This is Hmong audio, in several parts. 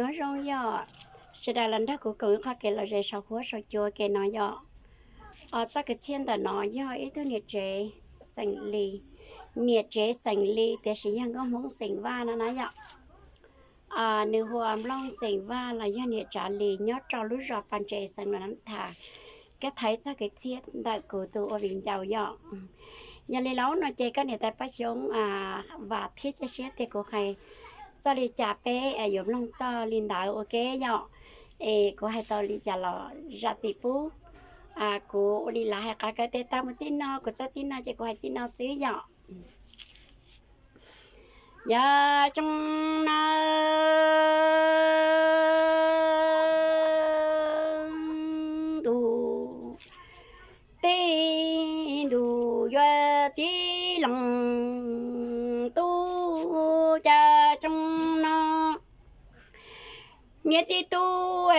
Nyob zoo yog sawv daws los nrog kuv koom ib qho kev lom zem saum huab saum cua ke no yom. Txoj kev txhiaj ntawm no yog ib tug niam tsev xeem Lis, niam tsev xeem Lis tiam sis yog nkauj Hmoob xeem Vaj no na yom. Nws hu ua Nplooj xeem Vaj los yog niam Tsav Lis nyob rau lub zos Pas Ntses xeev Los Nam Thas, kab thaiv txoj kev txhiaj ntawm kuv tus ua viv ncaus yom. Yog li lub no ces koj niam tais Paj Xyooj vam thiab cia siab tias kuv hais txoj li cas peb yuav mloog txoj li ntawd ua ke yom. Es kuv hais tau li cas los zam txim pub. Kuv ua li lawv hais qhov kawg tias tag mus txij no, kuv txoj txij no ces kuv hais txij no xwb yom. Yog xyoo no ntuj teb ntuj yuav txiv lees tub, cas xyoo no niam txiv tub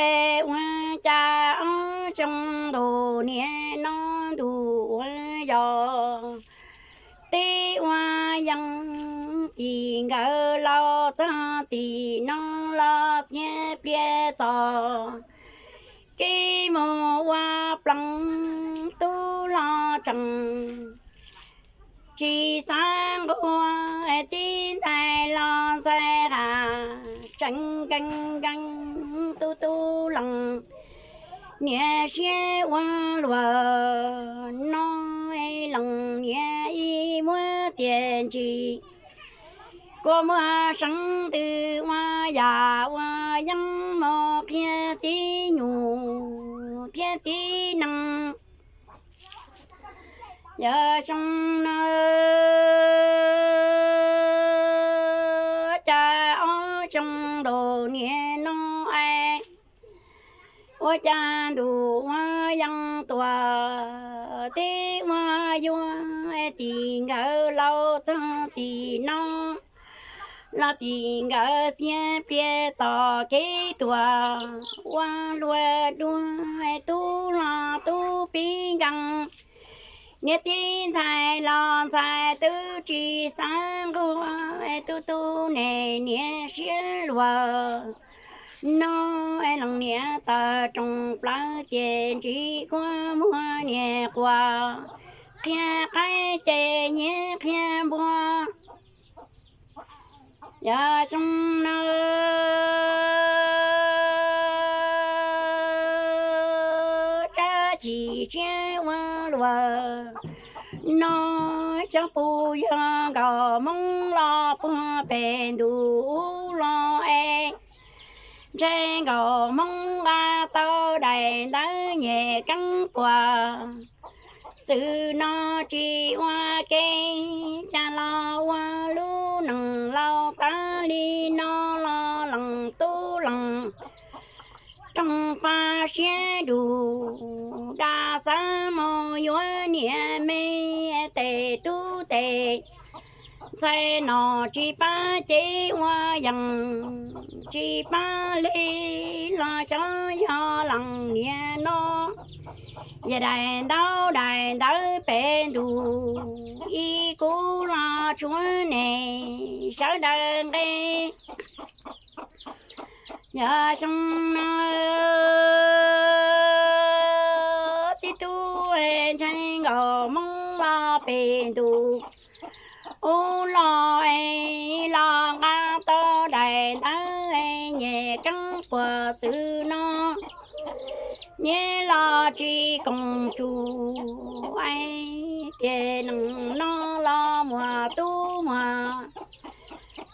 ua cas ob xyoo ntuj niam no ntuj ua yog teb ua yees, txij nkawm los txog txij no los xiab pliag txog kev mus ua plees, tub los tseem tsis xav nquag, txiv ntxhais los ntxhais has tseem nkees nkees, tub tub lees niam siab ua luaj no, lees niam ib muab txiaj ntsig kua muag seev twg ua yam ua yeeb mus qhia txiv nyuj thiab txiv nees. Yog xyoo no cas ob xyoo ntuj niam no es ua cas ntuj ua yees tuaj teb ua yuag, txij nkawm los txog txij no los txij nkawm xiab pliag txoj kev tuaj ua luaj dua, tub los tub pib nkees, niam txiv ntxhais los ntxhais twb tsis xav nquag, tub tub ne niam siab luaj no, lees niam tawm rooj plaws txiaj ntsig kua muag niam quaj, qhia qaib ces niam qhia npua. Yog xyoo no tsab chim siab ua luaj no, xyoo puj yog nkauj Hmoob los puag pem ntuj ub los es ntshai nkauj Hmoob nqa tau daim ntawv nyem keeb puag. Txwm no tsis ua ke, cas los ua lub neej laus tas li no los lees tub lees roog faj siab dub dag xav mus yuav niam me, tes tub tes ntxhais no tsis pab ces ua yees, tsis pab li los xyov yog lees niam no. Yog daim ntaub daim ntawv pem ntuj ib kub los tsuav nej sawv daws nqe. Yog xyoo no txiv tub ntshai nkauj Hmoob los pem ntuj ub los es los nqa tau daim ntawv nyem keeb puag txwm no. Niam los tsis koom tsuj es tiam neej no los muaj tub muaj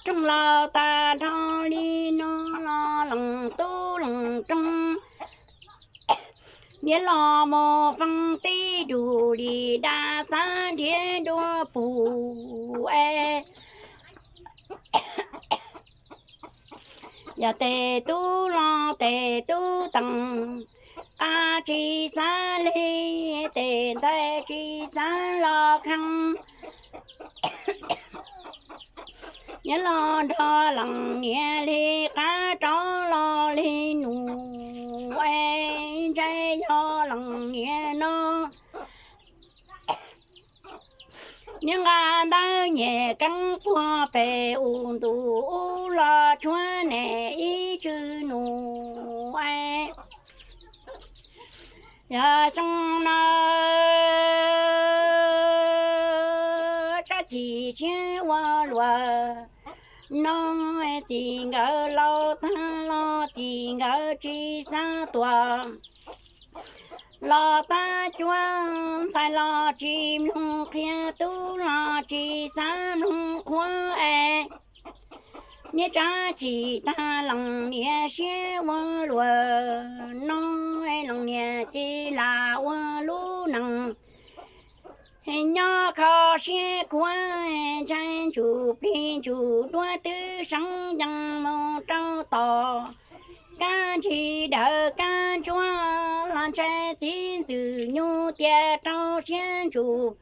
roog laus tag nrho li no los lees tub lees roog. Niam los mus feej tib dug li dab xav nrhiav dua pum es yog tes tub los tes tub tees, qab tsis xav li, tes ntxhais tsis xav los kheej. Niam los nrog lees niam li qab rov los li nus es ntshai yog lees niam no. Niam nqa ntawv nyem keeb puag pem u ntuj ub los tshuav nej ib tswv Yog xyoo no tsab chim siab ua luaj, no txij nkawm laus tag los txij nkawm tsis xav tuaj. Los tab cuab ntxhais los tsis mloog, qhia tub los tsis xav mloog qhuav es. Niag tsab chim tag leej niam siab ua luaj, no leej niam ces lam ua lub neej nyob kho siab khuav, ntshai ntsuj plig ntsuj duab twb seev yees mus rau tom. Kab nrig dawm kab ntsuab los ntshai txiv ntxwg nyug tias rau siab ntsuj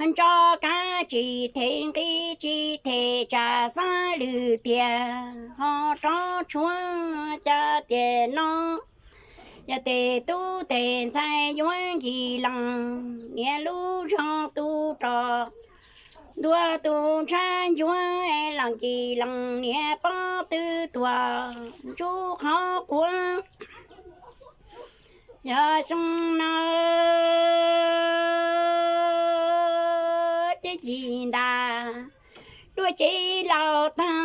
ntso, kab tsis them nqi tsis them tsam xab lwm tiag ho rov tshuav cas tiam no. Yog tes tub tes ntxhais yuav nkis lees niam lub zog tu rog, ntuag tus ntshav ncuav los nkis lees niam pob tw tuag ntsuj qhov quav. Yog xyoo no ces cim ntas, duaj cev laus tag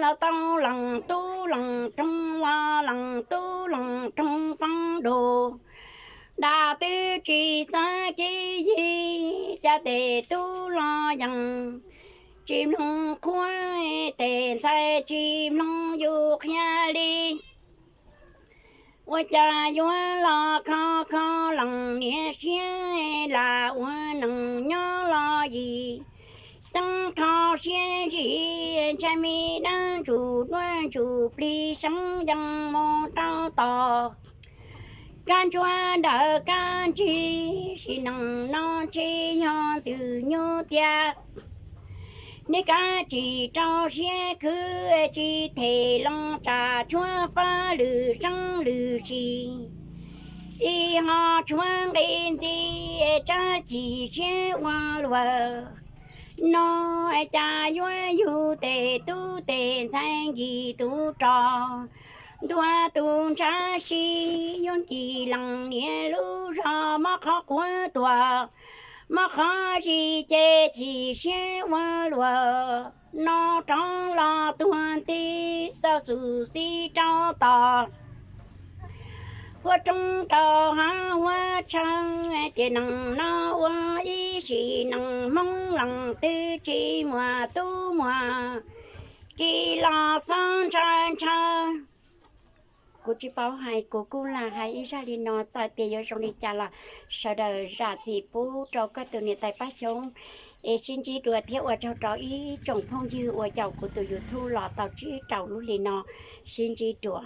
los tau leej tub leej roog, los leej tub leej roog foob dua. Dab twb tsis xav kev yig, cas tes tub los yeej tsis mloog qhuav, tes ntxhais tsis mloog yus qhia li. Ua cas yuav los kho kho leej niam siab, lam ua neej nyob los yim ceeb kho siab zim, ntshai me dab ntsuj duab ntsuj plig seev yees mus rau tom. Kab ntsuab dawm kab nrig, sim neej no tsis yog ntxwg nyug tiag. Niag kab tsis rau siab khwv, tsis them loo tsam tshuav fab lwm seeb lwm sis, ib ho tshuav nqi ntxiv tsab chim siab ua luaj. No cas yuav yug tes tub tes ntxhais nkis tus rog, ntuag tus ntshav si, yuav nkis lees niam lub zog mob qhov quav tuag, mob qhov zis ces chim siab ua luaj. No rov los tuag nti, xauj xub xib rau tom huab roob rau hav huab tshaw, ces neej no ua ib sim neej Hmoob leej twg tsis muaj tub muaj ki los xob ntshaw ntshaw. Kuv tsis paub hais, kuv kuj lam hais ib zaj li no, txawm tias yuav zoo li cas los sawv daws zam txim pub rau koj tus niam tais Paj Xyooj, es sib ntsib dua thiab ua tsaug rau ib tsoom phooj ywg uas caum kuv tus YouTube los tau tsib rau lub hli no, sib ntsib dua.